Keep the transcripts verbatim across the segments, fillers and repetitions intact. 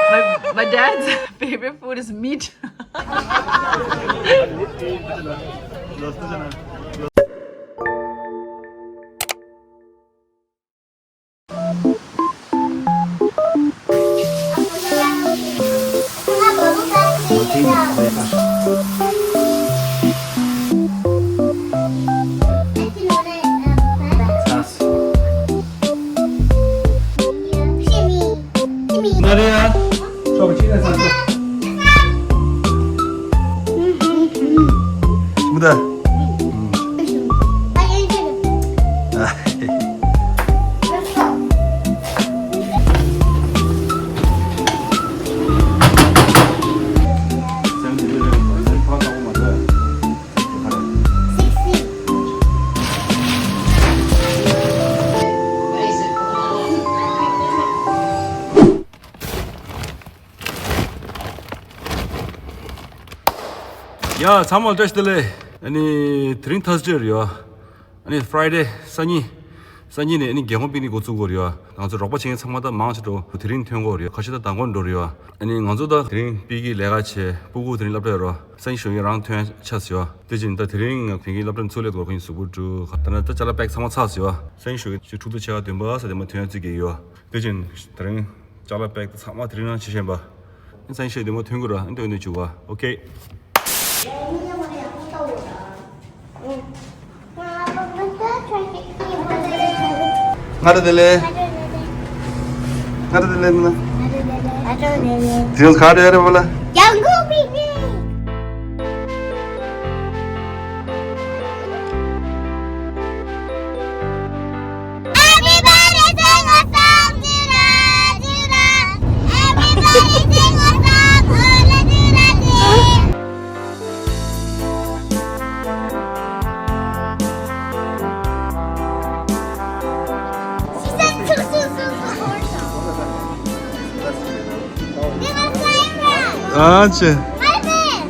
My, my dad's favorite food is meat. ཡ་ཚང་མ་བཀྲ་ཤིས་བདེ་ལེགས། ཨ་ནི་དེ་རིང་ཐར་སི་ཌེ་རེད་ཡ། ཨ་ནི་ཕ་རའི་ཌེ་སང་ཉིན། སང་ཉིན་ནས་ཨ་ནི་རྒྱལ་ཁོངས་པིག་ནིག་འགོ་བཙུགས་དགོས་རེད་ཡ། ང་ཚོ་རོགས་པ་བྱེད་མཁན་ཚང་མ་ད་མང་ཆེ་འགྲོ་དེ་རིང་ཐོན་དགོས་རེད་ཡ། ཁ་ཤས་ད་མདང་དགོང་འགྲོ་རེད་ཡ། ཨ་ནི་ང་ཚོ་ད་དེ་རིང་པིག་གི་ལས་ཀ་བྱས། སྤུ་གུ་དེ་རིང་སློབ་གྲྭ་ཡོད་རེད་ཡ། སང་ཉིན་ཞོགས་ཀས་རང་ཐོན་ཆགས་སོང་ཡ། དེ་བཞིན་ད་དེ་རིང་བོད་ཀྱི་སློབ་གྲྭ་ཚུར་སླེབས་དགོས་རེད། ཁོ་གཉིས་གཟུགས་པོ་བཀྲུས། ད་ནི་ད་ཅ་ལག་པེག་ཚང་མ་ཚར་སོང་ཡ། སང་ཉིན་ཞོགས་ཀས་ཕྲུ་གུ་ཚོ་ཕྱེད་ཀ་བདུན་པ་ས་དེ་མ་ཐོན་ཡ་བརྩི་གི་ཡོད། དེ་བཞིན་དེ་རིང་ཅ་ལག་པེག་ཚང་མ་དེ་རིང་རང་བྱེད་བཞིན་པ། ཨ་ནི་སང་ཉིན་ཞོགས་ཀས་དེ་མ་ཐོན་གི་ར། ཨ་ནི་ཐོན་ནས་བཅུག་པ། ཨོ་ཁེ། ང་ར་དེ་ལེ། ང་ར་དེ་ལེ་ན། ང་ར་དེ་ལེ། ཟིང་ཁ་རེ་རེ་བ་ལ། ཡང་གོ་པི་པི། Everybody sing a song, do-ra, do-ra. Everybody sing a song, do-ra, do-ra, do. She said, "Sue, sue, sue, sue, horse." They were playing around. ཨ་ཅེ། Bye, babe.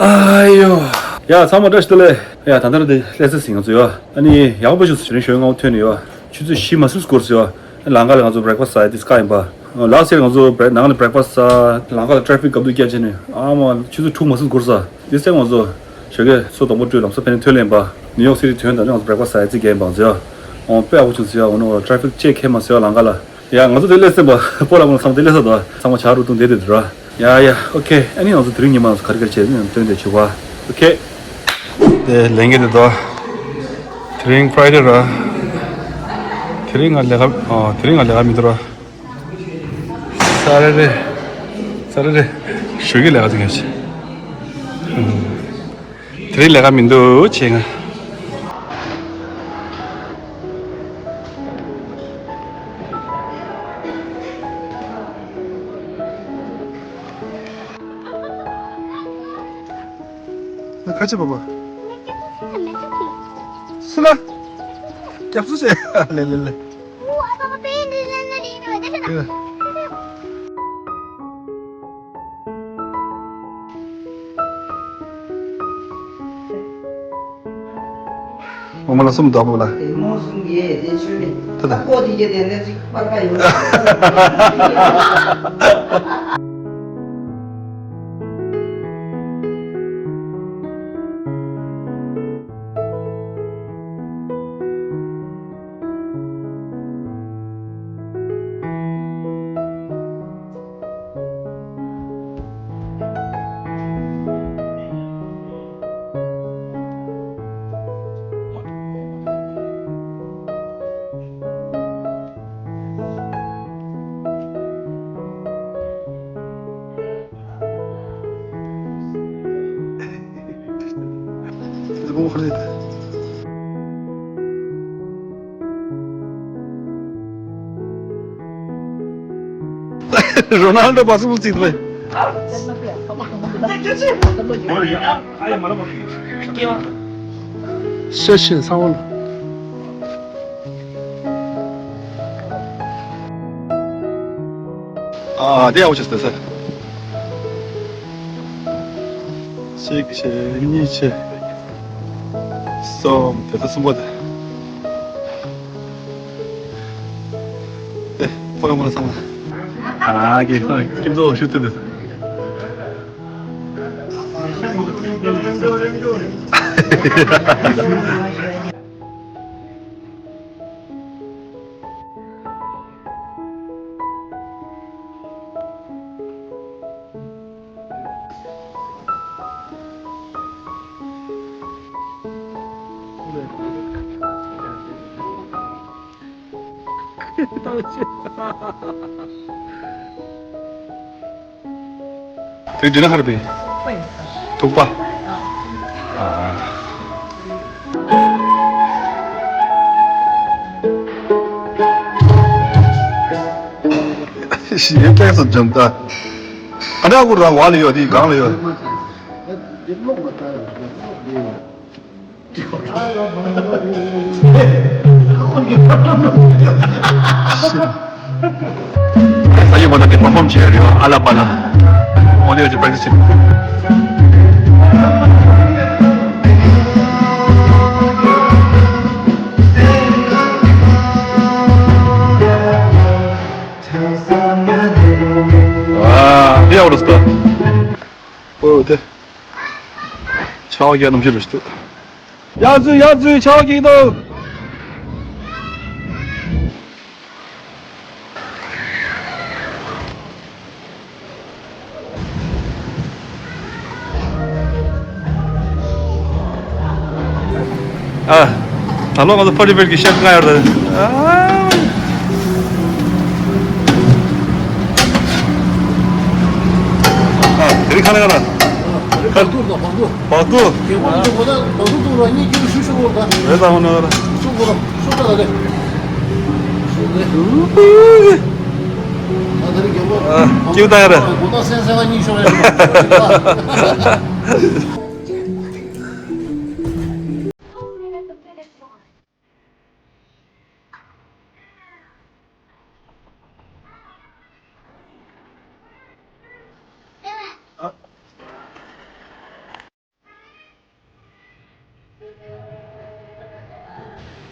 ཨ་ཡོ། ཡ་ཚང་མ་བཀྲ་ཤིས་བདེ་ལེགས། ཡ་ད་ལྟ་ར་དེ་སླེབས་ཚར་ཟིན་ང་ཚོ་ཡོ། ཨ་ནི་ཡག་པོ་བྱུང་སོང་། དེ་རིང་ཞོགས་སྔ་པོ་ཐོན་ནས་ཡོ། ཆུ་ཚོད་བཞི་མ་ཟིན་འགོར་སོང་ཡོ། ལམ་ཁ་ལ་ང་ཚོ་བྷེ་རེག་ཕ་སི་ཟ་ཡ་དེ་སྐ་ཡིན་པ། ལག་སེར་ང་ཚོ་བྷེ་རེག་ནང་ལ་བྷེ་རེག་ཕ་སི་ཟ། ལམ་ཁ་ལ་ཊ་ཕིག་སྐབས་དུ་བསྐྱལ་བྱས་ནས་ཨ་མ་ཆུ་ཚོད་དྲུག་མ་ཟིན་འགོར་ས། དེ་སེམས་ང་ཚོ་ཞོགས་ཀས་སོ་དང་པོ་བཀྲུས་ལམ་སང་ཕན་ནས་ཐོན་ལེན་པ། ནིའུ་ཡོག་སི་ཊི་ཐོན་དང་ནི་ང་ཚོ་བྷེ་རེག་ཕ་སི་ཟ་ཡ་རྩིས་རྒྱག་ཡིན་པ་ང་ཚོ་ཡོ། ཨོ་དཔེ་ཡག་པོ་བྱུང་སོང་ཡོ། འོ་ནོ་ཊ་ཕིག་ཅེ་ཁེ་མ་སོང་ཡོ་ལམ་ཁ་ལ། ཡ་ང་ཚོ་དེ་སླེབས་ཟིན་པ་སྤོ་ལགས་མོ་ཚང་མ་དེ་སླེབས་ས་འདུག་ཚང་མ་ཇ་རུ་བཏུང་བསྡད་བསྡད་འདུག་ར། ཡ་ཡ་ཨོ་ཁེ། ཨ་ནི་ང་ཚོ་དེ་རིང་ཉི་མ་ང་ཚོ་ག་རེ་ག་རེ་བྱས་ནས་སྟོན་བསྡད་བྱུང་བ། ཨོ་ཁེ། དེ་ལས་འགན་དེ་དོ། དེ་རིང་ཕ་རའི་ཌེ་ར། དེ་རིང་ང་ལས་ཀ་ཨ་དེ་རིང་ང་ལས་ཀ་མི་འདུག་ར། ས་རེ་རེ། ས་རེ་རེ། ཞོགས་ཀས་ལས་ཀ་དེ་ག་ཞིག་དེ་རིང་ལས་ཀ་མི་འདུག་བྱས་ང་། ཁ་ཆེ་བ་བ། སུ་ལ། རྒྱབ་སུ་བྱས། ལེ་ལེ་ལེ། འོ་མ་ལ་གསུམ་འདུག་པོ་ལ། ད་ལྟ། རོ་ནལ་ཌོ་པ་སུ་བུ་ཚིག་ལེ། ཤེས་ཤེས་ཚང་མ། ཨ་དེ་ཡག་པོ་བྱས་ཟེར། གཅིག་བྱས། གཉིས་བྱས། གསུམ། དེ་ཚོ་གསུམ་པོ་དེ། དེ་ཕོ་ཡོང་བ་ཚང་མ། ཨ་ཀེ་ཁྱེད་ཚོ་ཤུ་ཏི་དེ། དེ་འདྲ་ན་ཧར་པེ། ཐུག་པ། ཨ། ཞིག་ཡོད་པས་སོ་འཇམ་ད། ཨ་ན་གུ་རང་བ་ལ་ཡོད་དེ་གང་ལ་ཡོད། ད་ཡོད་མ་ད་དེ་པར་ཕོམ་བྱས་རེད། ཨ་ལ་པ་ལ་འོ་དེ་ཡོད་ཅིག་པར་ཅིག་བྱེད། ཨ་འདི་ཡག་པོ་འདུག་ད། ཨོ་དེ། ཆར་པ་རྒྱག་ནམ་ཞིག་རེད་ཤག་ཡར་འཛུལ། ཡར་འཛུལ། ཆར་པ་རྒྱག་གི་འདུག་ཨ། ད་ལོ་ང་ཚོ་ཕ་རི་བེར་གྱི་ཤར་ལྔ་ཡོད་རེད། ཨ། དེ་རིང་ཁ་ལག་ལ། བག་ཐུག་དང་བག་ཐུག་བག་ཐུག་རྒྱལ་པོ་ལ་བག་ཐུག་བཏུང་རོགས། གཉིས་ཀྱི་ཤུ་ཤུ་རོགས་ད། རེད་ད་འོ་ན་ར། ཤུ་གོ་ར། ཤུ་ད་ལ་རེ། ཤུ་རེ། ད་དེ་རིང་རྒྱལ་པོ། ཨ། སྐྱིད་ད་ཡ་ར། གོ་ད་སེང་སེང་ལ་གཉིས་ཤོར་རེད།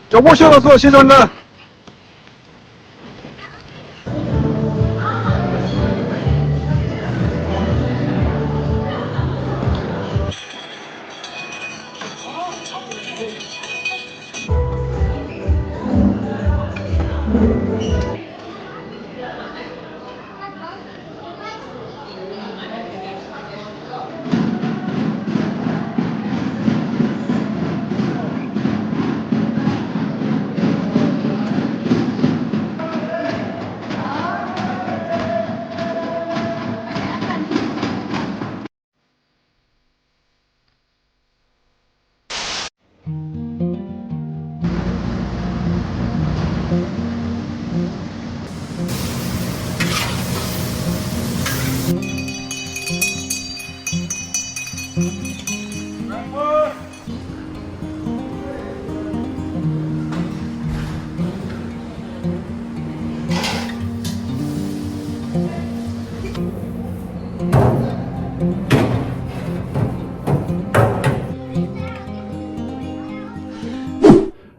མགྱོགས་པོ་ཤོག་ལགས་སོ། ཤེས་བྱུང་ན།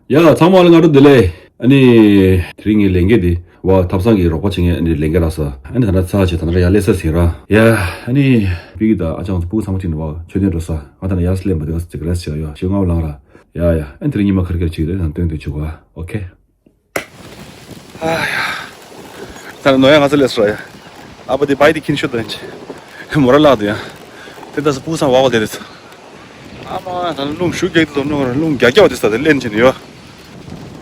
ཡ། ཚང་མ་ལ་སྔ་དྲོ་བདེ་ལེགས། ཨ་ནི། དེ་རིང་ངའི་ལས་འགན་དེ་བ་ཐབ་ཚང་གི་རོགས་པ་བྱེད་མཁན་ཨ་ནི་ལས་འགན་རག་ས། ཨ་ནི་ད་ལྟ་ཚར་བྱས་ད་ལྟ་ཡར་སླེབས་ས་ཟིན་ར། ཡ། ཨ་ནི། པི་ཀི་དང་ཨ་ཅག་ཚོ་སྤུ་གུ་ཚང་མ་ཁྲིད་ནས་བ་མཆོད་རྟེན་འགྲོ་ས། ང་ད་ལྟ་ཡར་སླེབས་མ་དེ་ག་ས་ཅིག་རེས་བྱེད་ཡོད། ཞེ་ལྔ་པ་ལངས་ར། ཡ་ཡ། ཨ་ནི་དེ་རིང་ཉི་མ་ག་རེ་ག་རེ་བྱེད་ཀྱི་འདུག་ད་སྟོན་དུ་བཅུག་ག་ཨོ་ཁེ། ཨ་ཡ། ད་ནོ་ཡ་ང་ཚོ་ལས་སོ་ཡ། ཨ་ཕ་དེ་བའི་དེ་ཁྱིན་ཤོད་དོན་ཆེ། མོ་ར་ལག་དུ་ཡ། དེ་ད་སུ་པུ་སང་བ་བ་དེ་རེད། ཨ་མ་ད་རླུང་ཤུགས་རྒྱག་དུ་རླུང་རླུང་རྒྱག་རྒྱག་དེ་ས་དེ་ལེན་ཆེ་ནི་ཡོ།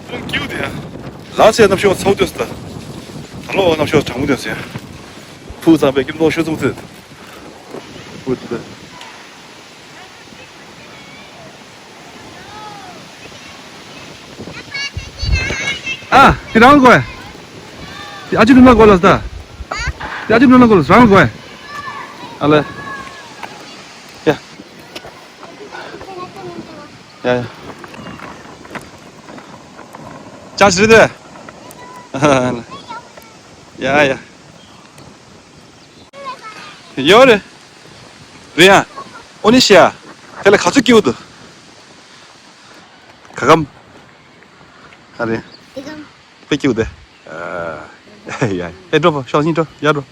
རླུང་སྐྱིད་དེ་ཡ། ལ་ཚེ་གནམ་ཤོག་ཚ་བོ་དེ་ས་ད། ད་ལོ་གནམ་ཤོག་གྲང་མོ་དེ་ས་ཡ། ཕུ་ཚང་པའི་ཀིམ་ཏོ་ཤོད་ཚུགས་ཚེ། ཕུ་དེ། ཨ། དེ་རང་གོ། དེ་ཨ་ཅི་རུ་མ་གོ་ལ་ས། ཡ་ཅི་འགྲོ་ན་གོ་རང་གོ། ཨ་ལེ། ཡ། ཡ་ཡ། ཅང་ཞིག་རེད་དེ། ཡ་ཡ། ཡོད་རེད། རེད་ཡ། ཨོ་ནི་ཤི་ཡ། དེ་ལ་ག་ཚོད་སྐྱིད་འདུག་ག་གམ། ཨ་རེད། དེ་གམ། དཔེ་སྐྱིད་དེ། ཨ། ཡ། ཨེ་འགྲོ་བ་ཤོག་སྙིང་འགྲོ་ཡར་འགྲོ།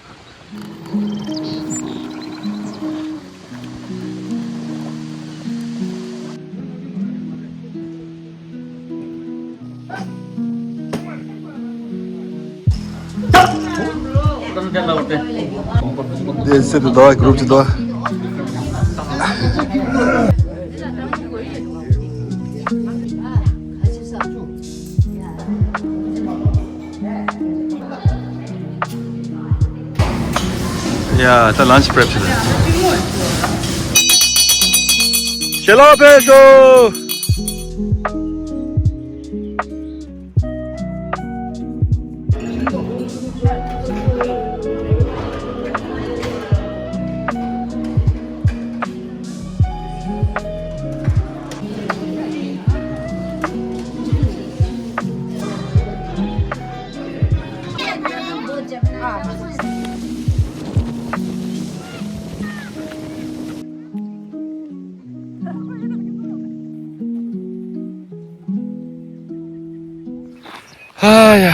དེ་སེ་དུ་དོ་གུ་རུབ་ཅི་དོ། ཡ། ད་ལན་ཆི་པྲེབ་བྱེད། ཞལ་ལག་ཕེབས་ཤོག་ཧ་ཡ།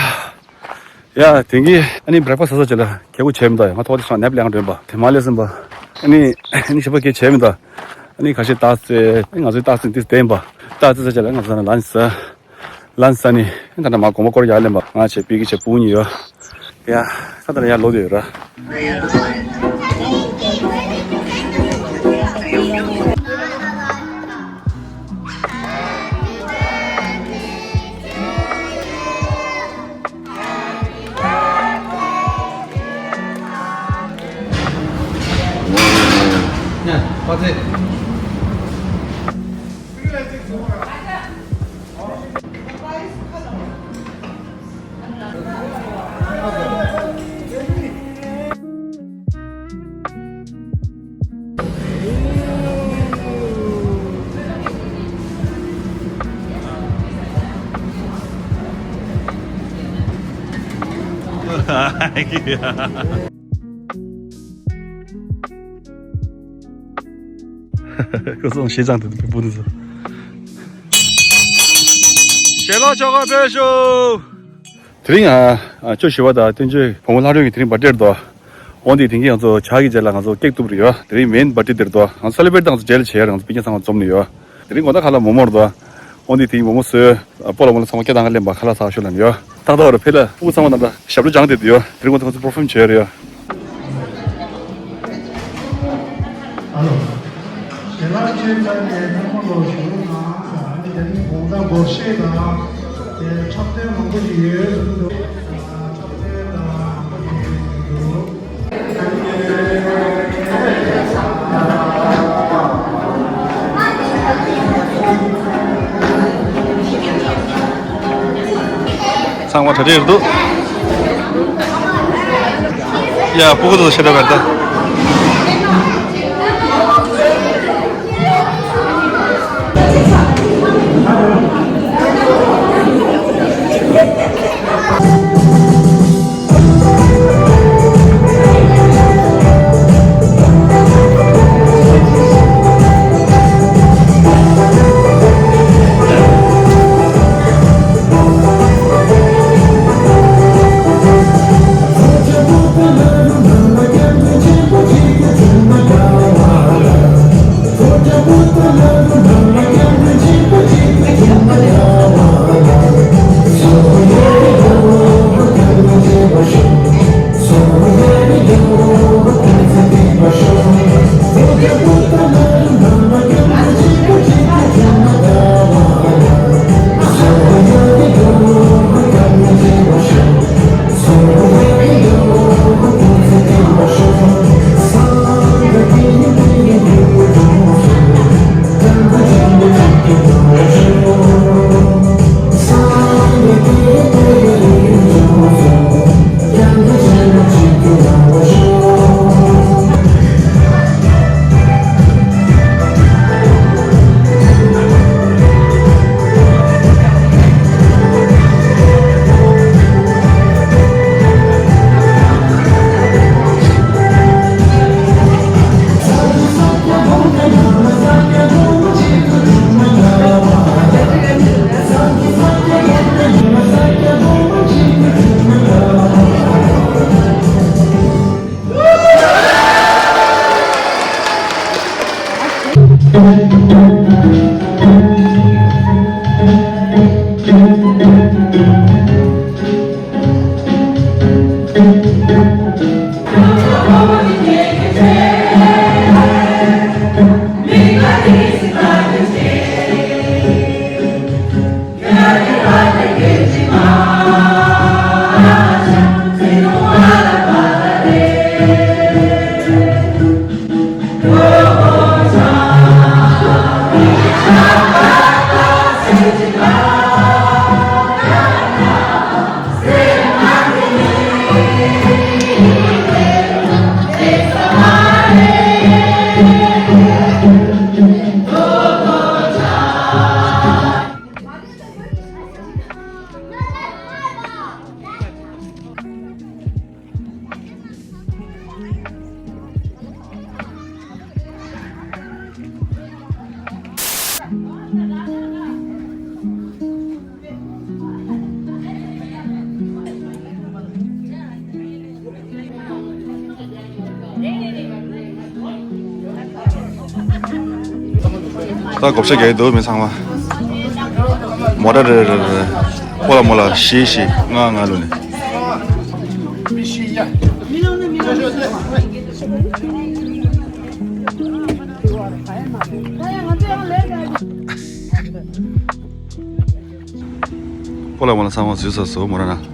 ཡ། དེང་གི་ཨ་ནི་བྷེ་རེག་ཕ་སི་ཟ་ཟ་བྱེད་ལ་གད་ཁུག་བྱས་མི་འདུག་ཡ། ང་ཐོག་དེ་སང་ནེབ་ལེན་འདྲེན་པ་དེ་མ་ལས་ཟིན་པ། ཨ་ནི་ཨ་ནི་ཞིབ་པ་གས་བྱས་མི་འདུག་ཨ་ནི་ཁ་ཤས་ཏག་ཙེ་ཨ་ནི་ང་ཚོའི་ཏག་ཙེ་འདི་བསྟན་པ། ཏག་ཙེ་ཟ་བྱེད་ལ་ང་ཚོ་ན་ལན་ཟ། ལན་ཟ་ནི་ད་ནི་མ་དགོང་མོ་སྐོར་ཡར་ལེན་པ། ང་བྱས་པི་ཀི་བྱས་སྤུ་གུ་གཉིས་ཡོད། ཡ། ད་ད་ལ་ཡར་ལོག་དེ་ཡོད་ར། ཁོ་ཚོ་ཞེ་ཅང་དུ་དུ་པུ་དུ་ཚོ། ཞལ་ལག་ཆོ་ག་ཕེབས་ཤོག་དེ་རིང་ཨ་ཅོ་ཞི་བ་དང་བསྟན་ཆོས་བུ་མོ་ལྷ་སྒྲོན་གྱི་དེ་རིང་བར་ཐི་ཌེ་རེད་དོ། འོན་ཏེ་དེང་གི་ང་ཚོ་ཇ་གི་རྗེས་ལ་ང་ཚོ་ཀེག་གཏུབ་རེད་ཡོད། དེ་རིང་མེན་བར་ཐི་ཌེ་རེད་དོ། ང་ཚོ་སེ་ལི་བྷི་རེཊ་ད་ང་ཚོ་རྗེས་ལ་བྱེད་ཡ་རེད། ང་ཚོ་སྤུན་ཀྱག་ཚང་མ་འཛོམས་ནས་ཡོད། དེ་རིང་དགོང་དག་ཁ་ལག་མོག་མོག་རེད་དོ། འོན་ཏེ་དེང་མོག་མོག་བཟོས། སྤོ་ལོ་མོ་ལ་ཚང་མ་སྐད་བཏང་ག་ལེན་པ་ཁ་ལག་ཟ་ཤོག་ལབ་ནས་ཡོད། ཏག་ཏག་རུ་ཕེ་ལ་སྤུ་གུ་ཚང་མ་ནང་ལ་ཞབས་བྲོ་སྦྱངས་བསྡད་དུ་ཡོད། དེ་རིང་ཁོ་ཚོ་ཁོ་ཚོ་པར་ཕོམ་བྱས་རེད་ཡོད། ཨ་ལོ། ཞལ་ལག་མཆོད་ཚར་ནས་ཐལ་མོ་ལོག་ཞུ་རོགས་གནང་། ཨ་ནི་དེ་རིང་དགོང་དག་སྒོར་གཞས་དང་། དེ་འཁྲབ་སྟོན་མང་པོ་ཞིག་ཡོད་ཟེར་གྱི་འདུག་འཁྲབ་སྟོན་དང་མང་པོ་ཞིག་ཡོད་ཟེར་གྱི་འདུག་ཚང་མ་གྲ་སྒྲིག་འདུག་ཡ། སྤུ་གུ་ཚོ་ཤེས་འདྲ་བར་ད། ད་བགོ་བཤའ་རྒྱག་གི་འདུག་མི་ཚང་མ། མོ་ཊ་རེ་རེ་རེ། ཨོ་ལ་མོ་ལ་བཞི་བཞི་ལྔ་ལྔ་ལོ་ནི། ཨོ་ལ་མོ་ལ་ཚང་མ་འཛུལ་ཚར་སོང་མོ་ཊ་ནང་།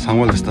ཚང་མ་ལ་ལྟ།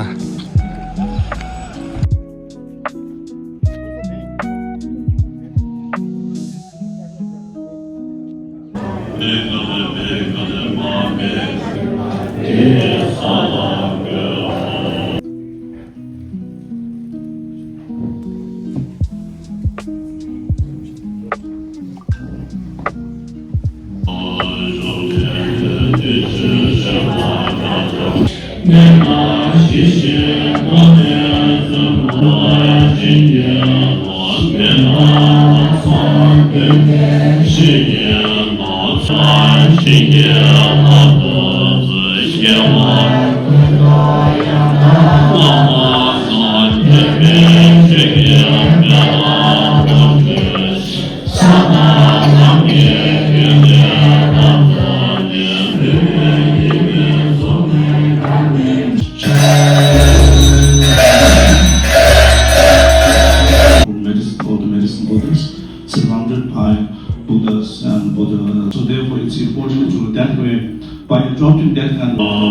Medicine, all the medicine bottles surrounded by Buddhas and Buddha. So therefore, it's important to that way by adopting that kind of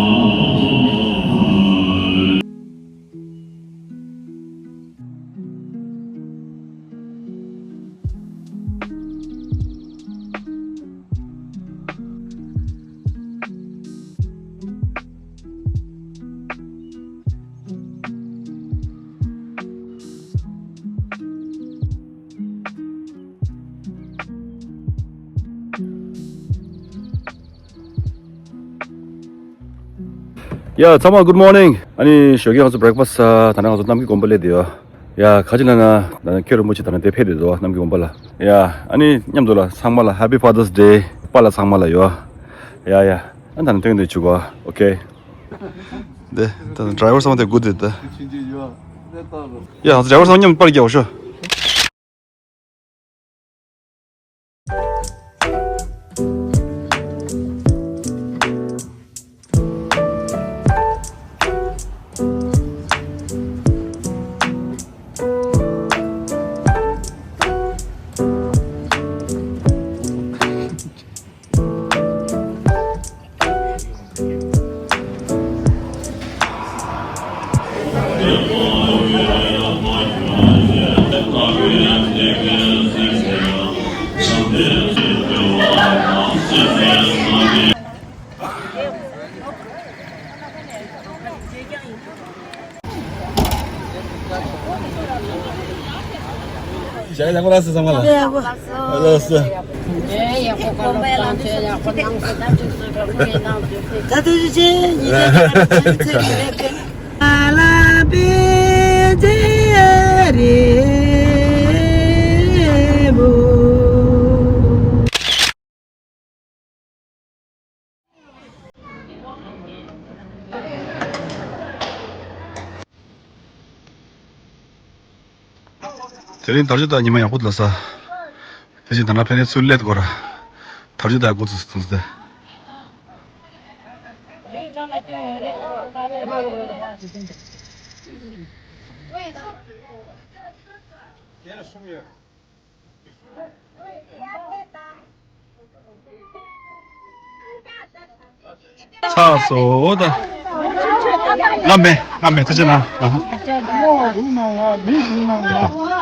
ཡ་ཚང་མ་good morning། ཨ་ནི་ཞོགས་ཀས་ང་ཚོ་breakfast་ཟ། ད་ནང་ང་ཚོ་གནམ་གྱི་དགོན་པ་སླེབས་བསྡད་ཡོད། ཡ་ག་ཅི་ལབ་ན་ད་ནང་ཁྱོད་རིན་པོ་ཆེ་ད་ནང་དེ་ཕེབས་བསྡད་འདུག་གནམ་གྱི་དགོན་པ་ལ། ཡ་ཨ་ནི་མཉམ་དུ་ལ་ཚང་མ་ལ་Happy Father's Day། པཱ་ལགས་ཚང་མ་ལ་ཡོད། ཡ་ཡ་ཨ་ད་ནང་སྟོན་དུ་བཅུག་གོ okay། འདི་ད་driver་ཚང་མ་དེ་good་རེད་ད། ཡ་driver་ཚང་མ་མཉམ་དུ་པར་རྒྱག་འོ་ཤོག་ཞག་ཡག་པོ་ལགས་སོ་ཚང་མ་ལ། ལགས་སོ། ད་དུ་ཅི་ཉི་ཚེ་ལ་པེ་ཙེ་རེ་བོ། དེ་རིང་དར་ལྕོག་དང་ཉི་མ་ཡག་པོ་འདུག་ལ་ས། དེ་བཞིན་ད་ནང་ཕན་ནས་ཚུར་སླེབས་དགོས་ར། དར་ལྕོག་དང་འགོ་ཚུགས་ཚུགས་ཏེ། ཚར་སོང་ད། ང་མེད་ང་མེད་ཐུགས་རྗེ་གནང་།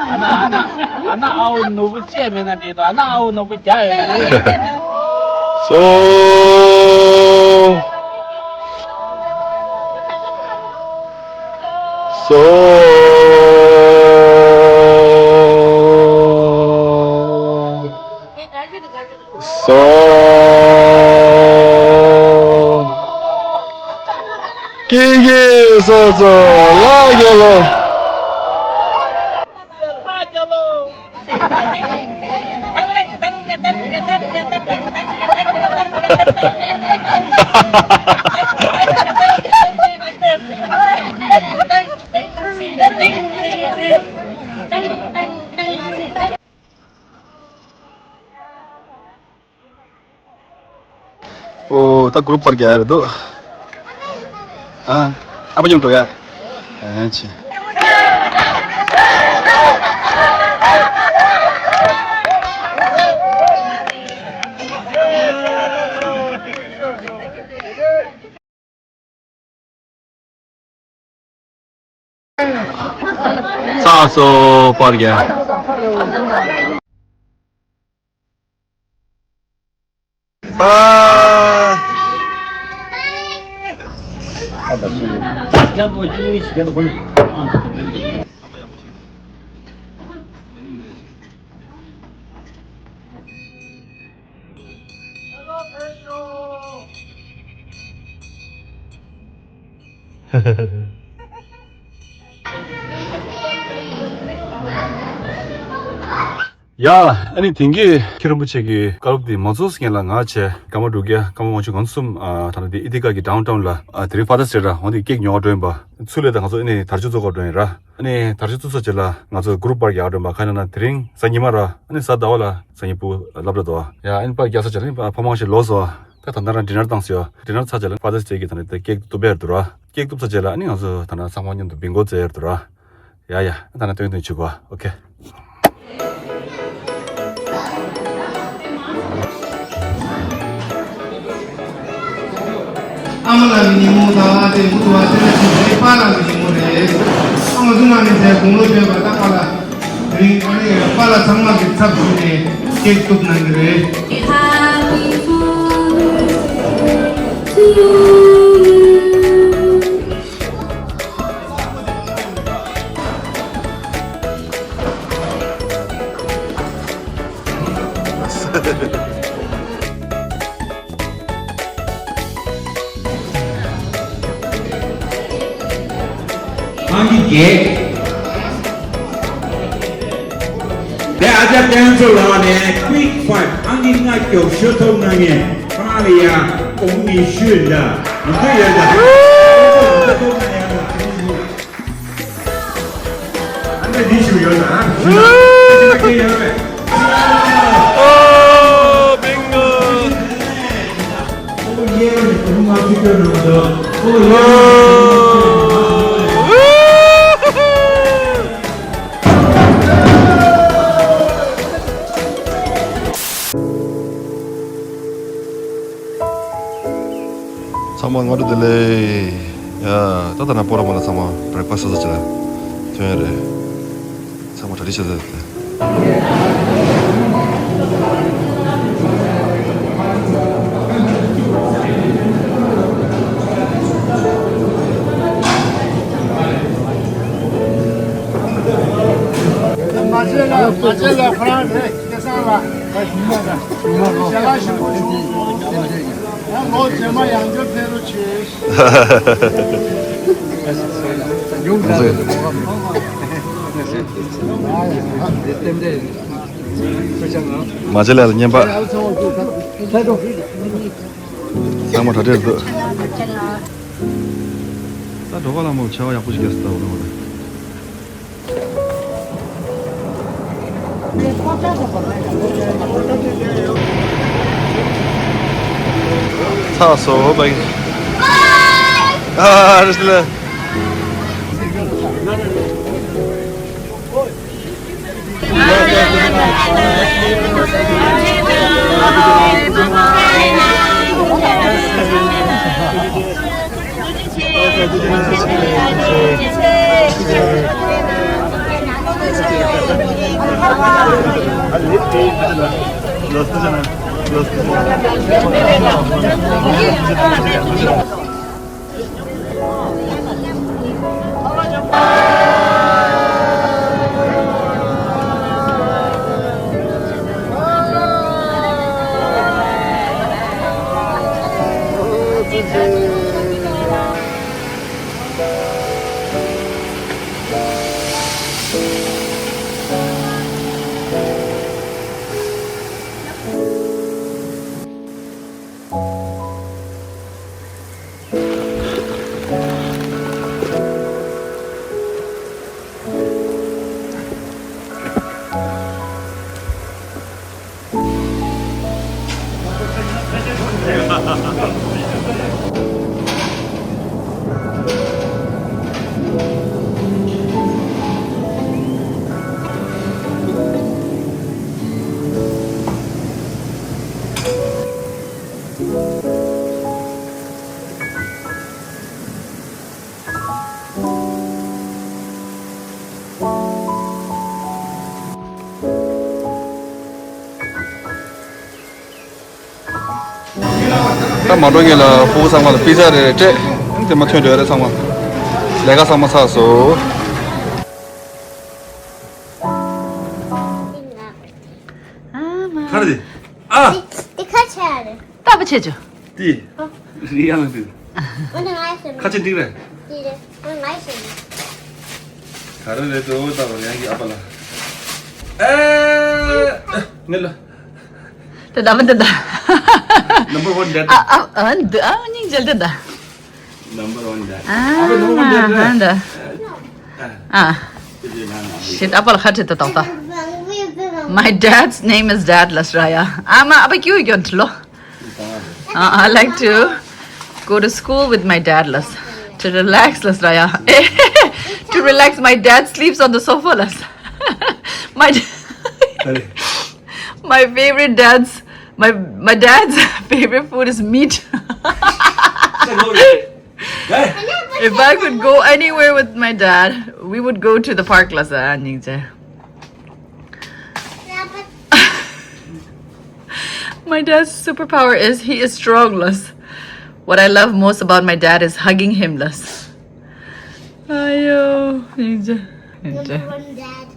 ཨ་ན་ཨ་ན་ཨ་ན་ཨ་བོ་ནོར་བུ་བཅད་མེད་ན་འགྲིག་འདུག་ཨ་ན་ཨ་བོ་ནོར་བུ་རྒྱག་ཡོད་རེད། སོ། སོ། སོ། ཀི་ཀི་སོ་སོ་ལ་རྒྱལ་ལོ། ཨོ། ད་གུ་རུབ་པར་རྒྱག་ཡ་རེད་འདུག་ཨ། ཨ་ཕ་མཉམ་འགྲོ་ཡ། ཨ་ཆེ། ཚ་སོ་པར་རྒྱག་ཡ། ཨ་ནི་དེང་གི་མཁན་རིན་པོ་ཆེ་གི་བཀའ་སློབ་འདི་མ་ཚོགས་སྔོན་ལ་ང་བཅས་ཀརྨ་འབྲུག་རྒྱལ་ཀརྨ་དབང་ཕྱུག་ང་ཚོ་གསུམ་ཨ་ད་ལྟ་འདི་ཨི་ཐི་ཀ་གི་ཌའུན་ཊའུན་ལ་ཨ་དེ་རིང་ཕ་དར་སི་ཌེ་ར་འོ་འདི་ཀེག་ཉོ་བར་འགྲོ་ཡིན་པ། ཚུར་ལ་ད་ང་ཚོ་ཨ་ནི་དར་ལྕོག་བཙུགས་ག་འགྲོ་ཡིན་ར། ཨ་ནི་དར་ལྕོག་བཙུགས་ཚར་རྗེས་ལ་ང་ཚོ་གུ་རུབ་པར་རྒྱག་འགྲོ་ཡིན་པ། གང་ཡིན་ན་དེ་རིང་གཟའ་ཉི་མ་ར། ཨ་ནི་གཟའ་ཟླ་བ་ལ་གཟའ་ཉི་པོ་སླེབས་འགྲོ་འདུག་ཡ། ཨ་ནི་པར་རྒྱག་ཚར་རྗེས་ལ་ཨ་ནི་ཕ་མ་ཞིག་ལོག་སོང་། ད་ད་ལྟ་རང་ཌི་ནར་བཏང་ཟེར་ཡོད། ཌི་ནར་ཚར་རྗེས་ལ་ཕ་དར་སི་ཌེ་གི་ད་ནི་ཀེག་གཏུབ་པ་ཡར་འདུག་ར། ཀེག་གཏུབ་ཚར་རྗེས་ལ་ཨ་ནི་ང་ཚོ་ད་ནི་ཚང་མ་མཉམ་དུ་བིང་གོ་རྩེ་ཡར་འདུག་ར། ཡ་ཡ། ད་ནི་སྟོན་སྟོན་བྱེད་དགོས། ཨོ་ཁེ། ཨ་མ་ལགས་ཀྱི་ཉིན་མོ་དང་དེ་བུ་དུ་བ་དེ་ལ་ཆུ་ཚོད་པ་ལགས་ཀྱི་ཉིན་མོ་རེད། ཨ་མ་ཚོ་ནང་ནས་དེ་དགུང་ལོ་བརྒྱད་པ་ད་པཱ་ལགས་དེ་རིང་ཨ་ནི་པཱ་ལགས་ཚང་མ་གི་ཚབ་ཞུས་ནས་ཀེག་གཏུབ་གནང་གི་རེད། ཨང་ཀི་བརྒྱད། དེ་ཨ་ཅག་བསྟན་འཛིན་ལགས་ནས་ཀུའིག་ཕའིབ་ཨང་ཀི་ལྔ་སྐྱོར་ཞུ་ཐུབ་གནང་མཁན་ཁོ་རང་ལ་ཡང་གོང་མའི་ཞུ་འདྲ་མི་འདུག་ཡོད་ད། ཨ་ནི་འདི་ཞུ་ཡོད་ན་ཞུ་ན་ཞུ་ན་ཁྱེད་ཡོད་རེད། ཨོ། བིང་གོ། ཨོ་ཡེ། ཁོང་ང་ཅི་ལྟར་རུང་དོ། ཨོ་ཡེ། ཚང་མ་སྔ་དྲོ་བདེ་ལེགས། ཡ། ད་ལྟ་ན་སྤོ་ར་མོ་ལ་ཚང་མ་བྷེ་རེག་ཕ་སི་ཊི་ཟ་ཅི་ལ་ཐོན་ཡ་རེད། ཚང་མ་གྲ་སྒྲིག་བྱས་ཟེར་ཏེ། མ་བྱེད་ལ་མ་བྱེད་ལ་ཁོ་རང་རེད། སྐལ་བཟང་ལགས། ཞལ་ལག་ཞིམ་པོ་བྱུང་སོང་། ཡང་ལོ་རྗེས་མ་ཡང་བསྐྱར་ཕེབས་རོགས་བྱེད། ཡོང་ཟེར། མ་བྱེད་ལ་བརྙན་པ། ཚང་མ་གྲ་སྒྲིག་འདུག་ད་གྲོགས་པོ་ལ་མོ་བྱ་བ་ཡག་པོ་ཞིག་རྒྱག་སྲིད་ད། འོ་ན་འོ་ན། ཚ་སོ་བའི། ཨ་རེད་ལ། མ་འགྲོ་ངེས་ལ་ཕྲུ་གུ་ཚང་མ་ལ་པི་ཛ་རེ་སྤྲད། དེ་མ་ཐོན་འགྲོ་ཡ་རེད་ཚང་མ། ལས་ཀ་ཚང་མ་ཚར་སོང་། ཨ་མ། ག་རེ་དེ། ཨ། དེ་ཁ་ཆེ་རེད། ལྟ་བུ་ཆེ་ཆུ། དེ། རི་ཡང་དེ། ཁ་ཆེ་འགྲིག་རེད། དེ་རེད། ང་ཡི་ཤེས་ནི། ག་རེ་རེད་དོ་ད་བར་ཡང་གི་ཨ་པ་ལ། ཨེ། ངེས་ལ། དེ་ད་མི་དེ་ད། Number one dad. ཨ་ཨ་ཨ་འདི་ཨ་སྙིང་རྗེ་དེ་ད། Number one dad. ཨ་ཨ་ད། ཨ། ཤེད་ཨ་པ་ལ་ཁ་ཁྲིད་དུ་དང་ད། My dad's name is Dad ལ་སྲ་ཡ། ཨ་མ་ཨ་པ་ཀྱུ་ཡོན་ཁྲི་ལོ། Uh, I like to go to school with my dad ལ་སྲ། To relax ལ་སྲ་ཡ། To relax, my dad sleeps on the sofa ལ་སྲ། My da- my favorite dad's my my dad's favorite food is meat. If I could go anywhere with my dad, we would go to the park ལ་སྲ། སྙིང་རྗེ། My dad's superpower is he is strong ལ་སྲ། What I love most about my dad is hugging him ལ་སྲ། ཨ་ཡོ། སྙིང་རྗེ། སྙིང་རྗེ། Number one dad.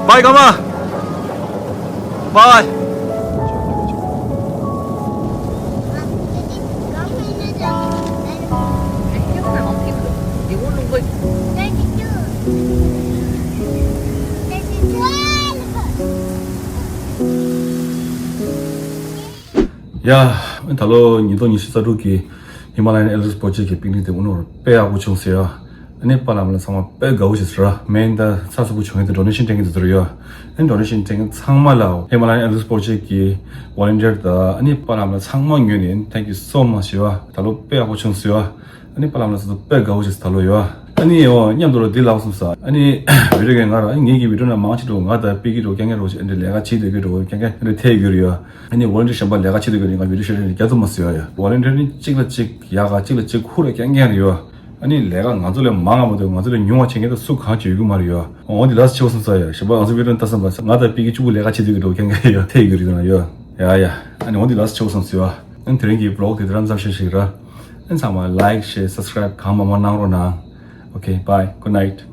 Bye, come on. Bye. ཡ། ད་ལོ་ཉིས་སྟོང་ཉི་ཤུ་རྩ་དྲུག་གི་Himalayan Elders Project གི་པིག་ནིག་དེ་དངོས་གནས་དཔེ་ཡག་པོ་བྱུང་ཟེར་ཡ། ཨ་ནི་པཱ་ལགས་ལ་ཚང་མ་དཔེ་དགའ་བོ་བྱས་ཟེར་ར། མེན་ད་ཚ་སུ་པོ་བྱུང་ཡ་དེ་donation སྤྲད་མཁན་དེ་ཚོ་རེད་ཡ། ཨ་ནི་donation སྤྲད་མཁན་ཚང་མ་ལ་Himalayan Elders Project གི་volunteer དང་ཨ་ནི་པཱ་ལགས་ལ་ཚང་མ་ངོས་ནས་thank you so much ཞུ་བ། ད་ལོ་དཔེ་ཡག་པོ་བྱུང་ཟེར་བ། ཨ་ནི་པཱ་ལགས་ལ་ཚོ་དཔེ་དགའ་བོ་བྱས་ད་ལོ་ཡ། ཨ་ནི་ཡོ་མཉམ་དུ་ལ་འདི་ལགས་སོང་ས། ཨ་ནི་video གི་ང་ར་ཨ་ངེད་ཀྱི་video ནང་མང་ཆེ་འགྲོ་ང་ད་པི་ཀི་འགྲོ་རྐྱང་རྐྱང་འགྲོ་ཨ་འདི་ལས་ཀ་བྱེད་སྡོད་ཀྱི་འགྲོ་རྐྱང་རྐྱང་ཨ་འདི་ཐད་ཡོད་རེད་ཡ། ཨ་ནི་volunteer གཞན་པ་ལས་ཀ་བྱེད་སྡོད་ཀྱི་རེད། ང་video ཤེར་རྒྱག་ཐུབ་མ་སོང་ཡ། Volunteer ནི་གཅིག་ལ་གཅིག་ཡག་ག་གཅིག་ལ་གཅིག་ཁུར་ར་རྐྱང་རྐྱང་རེད་ཡ། ཨ་ནི་ལས་ཀ་ང་ཚོ་ལས་མང་ང་མ་གཏོགས་ང་ཚོ་ལས་ཉུང་བ་བྱེད་མཁན་ད་སུ་གང་བྱེད་ཡོད་ཀྱི་མ་རེད་ཡ། འོ་འདི་ལགས་ཆེ་བོ་སོང་ས་ཡ། གཞན་པ་ང་ཚོ་video ནང་ལྟ་བསམ་པ་ང་ད་པི་ཀི་གཅིག་པུ་ལས་ཀ་བྱེད་སྡོད་ཀྱི་འགྲོ་རྐྱང་རྐྱང་ཡ་ཐད་ཡོད་རེད་ན་ཡ། ཡ་ཡ། ཨ་ནི་འོ་འདི་ལགས་ཆེ་བོ་སོང་ས་ཡ། ཨ་ནི་དེ་རིང་གི་vlog དེ་དེ་རང་ཙམ་ཞིག་ཞིག་ར། ཨ་ནི་ཚང་མ་like, share, subscribe གང་མང་མང་གནང་རོགས་གནང་། Okay, bye, good night.